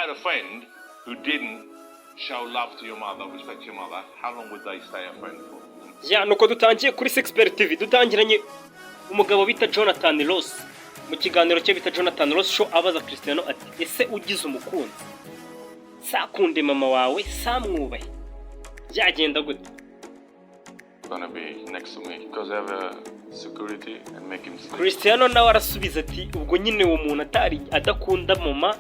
had a friend who didn't show love to your mother, respect your mother, how long would they stay a friend for? Ya, nuko dutangiye kuri Sixpert TV, dutangiranye umugabo bita Jonathan Ross mu kiganiro cye bita Jonathan Ross Show, abaza Cristiano ati: "Ese ugize umukunzi sakunde mama wawe, samwubahe, byagenda gute?" Gonna be next to me because I have a security and make him sleep. Cristiano nawe arasubiza ati: "Ubwo nyine uwo muntu atari adakunda mama,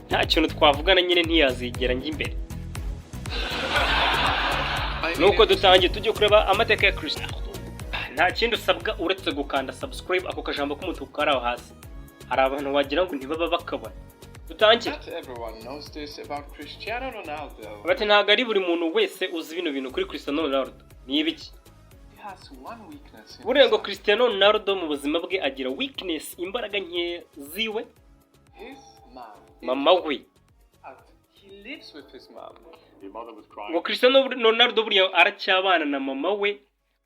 nta kintu twavugana nyine, ntiyazigera njya imbere." Nuko dutangiye tujye kureba amateka ya Cristiano. Nta kindi usabwa uretse gukanda subscribe, ako kajambo k'umutuku kari aho hasi. Hari abantu wagira ngo ntibaba bakabona. Dutangire. Not everyone knows this about Cristiano Ronaldo. Bati ntabwo ari buri muntu wese uzi bino bintu kuri Cristiano Ronaldo. Ni ibiki? He has one weakness in Buriya ngo his life. Cristiano Ronaldo mu buzima bwe agira weakness, imbaraga nke ziwe. His mom. Mama we. But he lives with his mom. Your mother was crying. Ngo Cristiano Ronaldo buriya aracyabana na mama we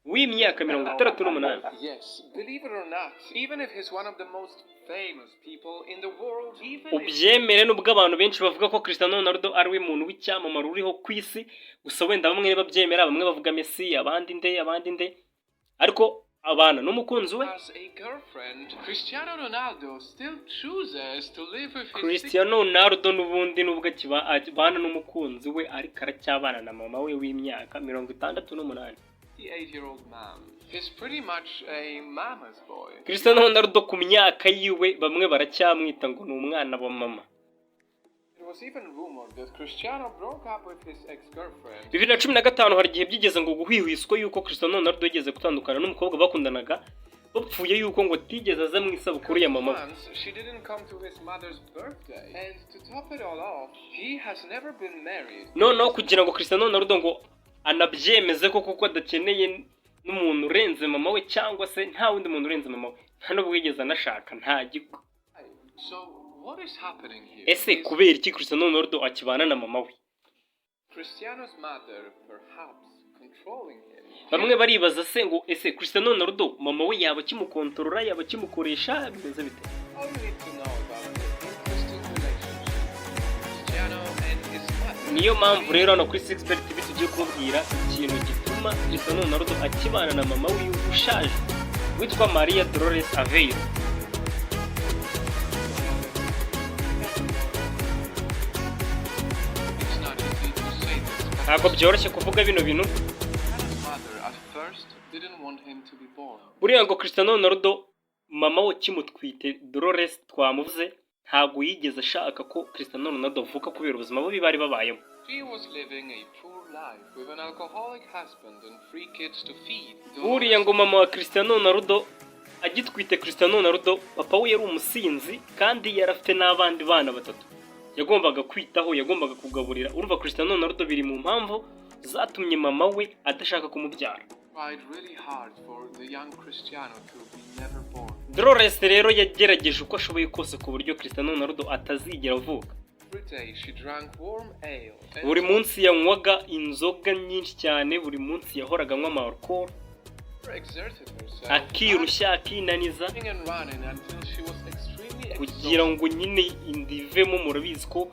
w'imyaka 68. Yes, believe it or not, even if he's one of the most famous people in the world, even if Ubyemere, nubwo abantu benshi bavuga ko Cristiano Ronaldo ari we muntu w'icyamamare uriho ku isi, gusa wenda bamwe babyemera, bamwe bavuga Messi, abandi nde, abandi nde, ariko abana n'umukunzi we. Has a girlfriend, Cristiano Ronaldo still chooses to live with his Cristiano Ronaldo n'ubundi nubwo akiba abana n'umukunzi we, ariko aracyabana na mama we w'imyaka 68. 68-year-old mom. He's pretty much a mama's boy. Cristiano Ronaldo ku myaka yiwe, bamwe baracyamwita ngo ni umwana wa mama. It was even rumored that Cristiano broke up with his ex-girlfriend 2015 hari igihe byigeze ngo guhwihwiswa yuko Cristiano Ronaldo yigeze gutandukana n'umukobwa bakundanaga, bapfuye yuko ngo atigeze aza mu isabukuru ya mama we. Once she didn't come to his mother's birthday. And to top it all off, he has never been married. Noneho kugira ngo Cristiano Ronaldo ngo anabyemeze ko kuko adakeneye n'umuntu urenze mama we, cyangwa se nta wundi muntu urenze mama we, nta n'ubwo yigeze anashaka, nta gikwe. So what is happening here? Ese Is kubera iki Cristiano Ronaldo akibana na mama we? Cristiano's mother perhaps controlling him? Bamwe baribaza se ngo ese Cristiano Ronaldo mama we yaba akimukontorora, yaba akimukoresha, bimeze bite? All you need to know about the interesting relationship Cristiano and his mother. Niyo mpamvu rero hano kuri Six TV tugiye kubabwira ikintu gituma Cristiano Ronaldo akibana na mama wiwe ushaje witwa Maria Dolores Aveiro. It's not easy to say this, but Ntabwo byoroshye kuvuga bino bintu. Cristiano's mother at first didn't want him to be born. Buriya ngo Cristiano Ronaldo mama we akimutwite, Dolores twamuvuze, ntabwo yigeze ashaka ko Cristiano Ronaldo avuka kubera ubuzima bubi bari babayemo. She was living a poor life with an alcoholic husband and three kids to feed. Buriya ngo mama wa Cristiano Ronaldo agitwite Cristiano Ronaldo, papa we yari umusinzi kandi yari afite n'abandi bana batatu yagombaga kwitaho, yagombaga kugaburira. Urumva Cristiano Ronaldo biri mu mpamvu zatumye mama we adashaka kumubyara. Tried really hard for the young Cristiano to be never born. Dolores rero yagerageje uko ashoboye kose ku buryo Cristiano Ronaldo atazigera avuka. Every day she drank warm ale and Buri munsi yanywaga inzoga nyinshi cyane, buri munsi yahoraga anywa ama alcohol, exerted herself, akirushya, akinaniza, running and running until she was extremely kugira exhausted. ngo nyine inda ivemo. Murabizi ko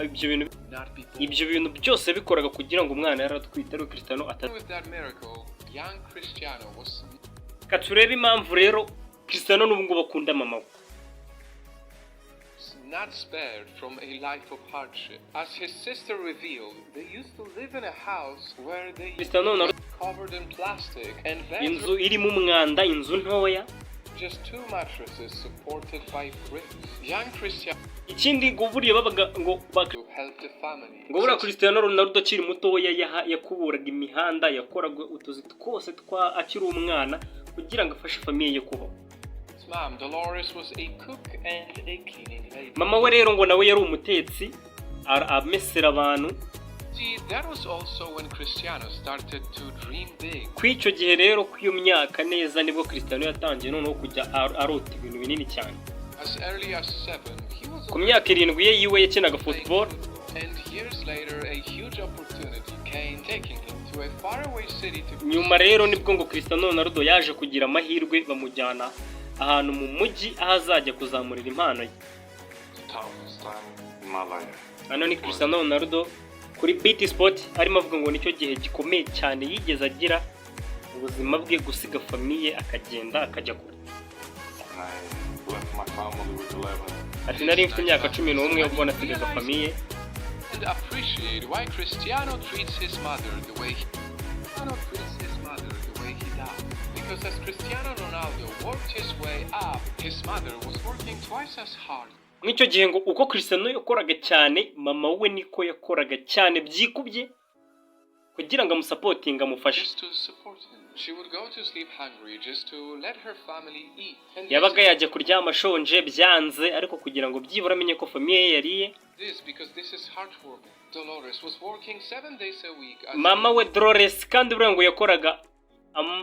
ibyo bintu Not be born. ibyo bintu byose yabikoraga kugira ngo umwana yari atwite ari Cristiano ata With that miracle, young Cristiano was Reka turebe impamvu rero Cristiano n'ubu ngubu akunda mama we. not spared from a life of hardship. As his sister revealed, they used to live in a house where they Cristiano Ronaldo covered in plastic and beds inzu irimo umwanda, inzu ntoya, with just two mattresses supported by bricks. Young Cristiano Ikindi ngo buriya babaga ngo helped the family. ngo buriya Cristiano Ronaldo akiri mutoya yakuburaga imihanda, yakoraga utuzi twose twa akiri umwana kugira ngo afashe famille ye kubaho. His mom, Dolores, was a cook and a cleaning lady. Mama we rero ngo nawe yari umutetsi, amesera abantu. See, that was also when Cristiano started to dream big. Ku icyo gihe rero, ku iyo myaka neza, nibwo Cristiano yatangiye noneho kujya arota ibintu binini cyane. As early as 7, he was Ku myaka 7 ye yiwe yakinaga playing football. football. And years later, a huge opportunity came, taking him to a faraway city to Nyuma rero nibwo ngo Cristiano Ronaldo yaje kugira amahirwe, bamujyana ahantu mu mujyi aho azajya kuzamurira impano ye. Toughest time in my life. Hano ni Cristiano Ronaldo kuri BT Sport, arimo avuga ngo nicyo gihe gikomeye cyane yigeze agira mu buzima bwe, gusiga famille akagenda akajya kure. And I left my family with 11. Ati nari mfite imyaka 11 ubwo nasigaga famille. And appreciate why Cristiano treats his mother the way he does. Because as Cristiano Ronaldo worked his way up, his mother was working twice as hard. Mw'icyo gihe ngo uko Cristiano yakoraga cyane, mama we niko yakoraga cyane byikubye kugira ngo amusupportinge, amufashe. Just to support him. She would go to sleep hungry just to let her family eat. And Yabaga yajya kuryama ashonje byanze, ariko kugira ngo byibura amenye ko famille ye yariye. this because this is heartwarming. Dolores was working 7 days a week as Mama we Dolores kandi buriya ngo yakoraga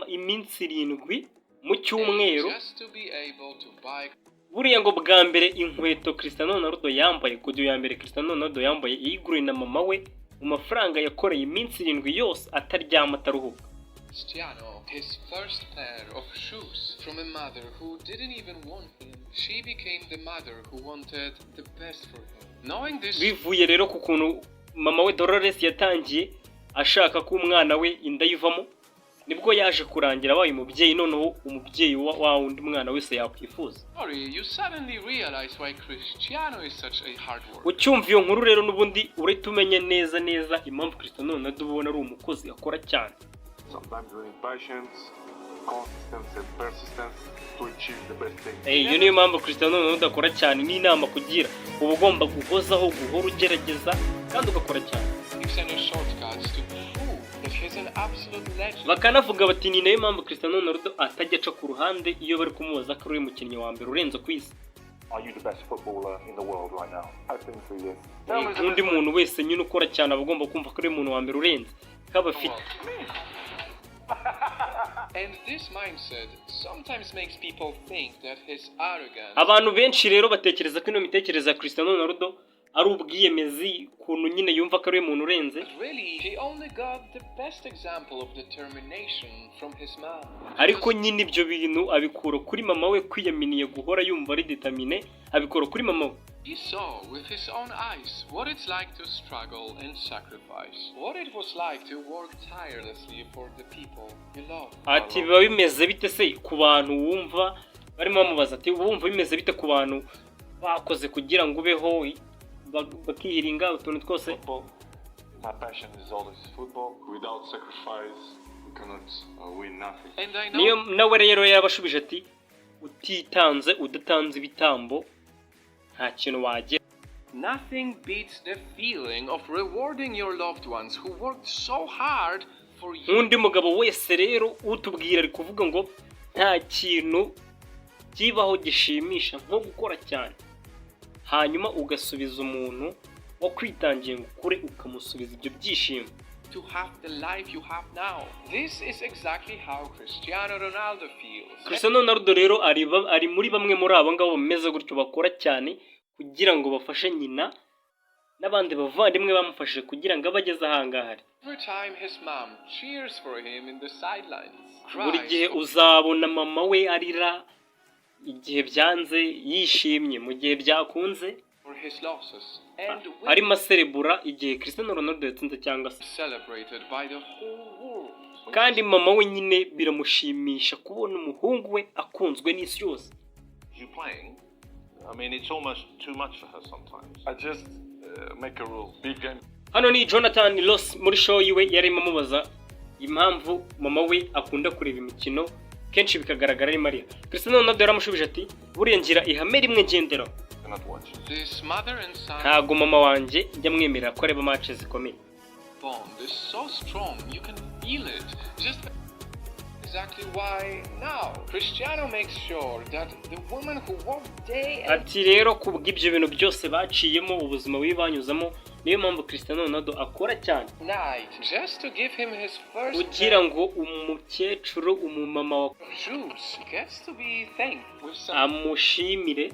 iminsi 7 mu cyumweru. just to be able to buy Buriya ngo bwa mbere inkweto Cristiano Ronaldo yambaye, godiyo ya mbere Cristiano Ronaldo yambaye, yiguriwe na mama we mu mafaranga yakoreye iminsi 7 yose ataryama, ataruhuka. Cristiano his first pair of shoes from a mother who didn't even want him. She became the mother who wanted the best for him. Knowing this Bivuye rero ku kuntu mama we Dolores yatangiye ashaka ko umwana we inda yivamo, nibwo yaje kurangira abaye umubyeyi, noneho umubyeyi wa wundi mwana wese yakwifuza. story, you suddenly realize why Cristiano is such a hard worker. Ucyumva iyo nkuru rero, n'ubundi urahita umenya neza neza impamvu Cristiano Ronaldo ubona ari umukozi, akora cyane. Sometimes we need patience, consistency, and persistence to achieve the best thing. Iyo niyo mpamvu Cristiano Ronaldo akora cyane. N'inama kugira uba ugomba guhozaho, guhora ugerageza kandi ugakora cyane. Takes any shortcuts to prove that he's an absolute legend. Bakanavuga bati ni nayo mpamvu Cristiano Ronaldo atajya aca ku ruhande iyo bari kumubaza ko ari we mukinnyi wa mbere urenze ku isi. Are you the best footballer in the world right now? I think so, yes. Nk'undi muntu wese nyine ukora cyane aba agomba kumva ko ari we muntu wa mbere urenze kaba afite. And this mindset sometimes makes people think that he's arrogant. Abantu benshi rero batekereza ko ino mitekerereze ya Cristiano Ronaldo ari ubwiyemezi, ukuntu nyine yumva ko ari we muntu urenze. But really, he only got the best example of determination from his mom. Ariko nyine ibyo bintu abikura kuri mama we. Kwiyaminiye guhora yumva ari determined, abikura kuri mama we. He saw with his own eyes what it's like to struggle and sacrifice, what it was like to work tirelessly for the people you love. Ati biba bimeze bite se ku bantu wumva, barimo bamubaza ati wumva bimeze bite ku bantu bakoze kugira ngo ubeho, bakihiringa utuntu twose? Football. My passion is always football. Without sacrifice, we cannot win nothing. And I know Niyo nawe rero yabashubije ati utitanze, udatanze ibitambo, nta kintu wagera. Nothing beats the feeling of rewarding your loved ones who worked so hard for you. Nk'undi mugabo wese rero utubwira ari kuvuga ngo nta kintu kibaho gishimisha nko gukora cyane, hanyuma ugasubiza umuntu wakwitangiye ngo ukure, ukamusubiza ibyo byishimo. To have the life you have now. This is exactly how Cristiano Ronaldo feels. Cristiano Ronaldo rero ari muri bamwe muri abo ngabo bameze gutyo, bakora cyane kugira ngo bafashe nyina n'abandi bavandimwe bamufashije kugira ngo abe ageze ahangaha ari. Every time his mom cheers for him in the sidelines, Buri cries gihe uzabona mama we arira igihe byanze, yishimye mu gihe byakunze, for his losses, and arimo aserebura igihe Cristiano Ronaldo yatsinze cyangwa se celebrated by the whole world. Kandi mama we nyine biramushimisha kubona umuhungu we akunzwe n'isi yose. You playing? I mean, it's almost too much for her sometimes. I just make a rule. Big game Hano ni Jonathan Ross muri show yiwe, yarimo amubaza impamvu mama we akunda kureba imikino kenshi bikagaragara ari Mariya. Cristiano Ronaldo yaramushubije ati buriya ngira ihame rimwe ngenderaho. Cannot watch. This mother and son Ntabwo mama wanjye njya mwemerera ko areba match zikomeye. Bond is so strong you can feel it. Just exactly why now Cristiano makes sure that the woman who worked day and Ati rero ku bw'ibyo bintu byose baciyemo, ubuzima bubi banyuzamo, niyo mpamvu Cristiano Ronaldo akora cyane night just to give him his first kugira ngo umukecuru, umumama wa pair of shoes gets to be thanked with something amushimire,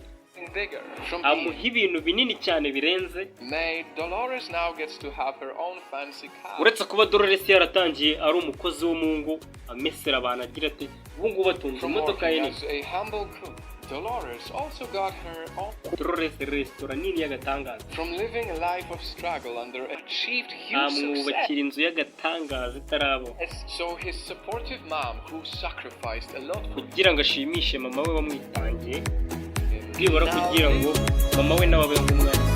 bigger. From amuha being ibintu binini cyane birenze. maid, Dolores now gets to have her own fancy car. Uretse kuba Dolores yaratangiye ari umukozi wo mu ngo, amesera abantu, agira ati ubu ngubu atunze From imodoka ye working nini. as a humble cook Dolores also got her own Dolores, resitora nini y'agatangaza. From living a life of struggle under achieved huge success. Amwubakira inzu y'agatangaza itarabaho. So his supportive mom, who sacrificed a lot for Kugira ngo ashimishe mama we wamwitangiye, him, byibura now kugira ngo mama we nawe abe nk'umwana.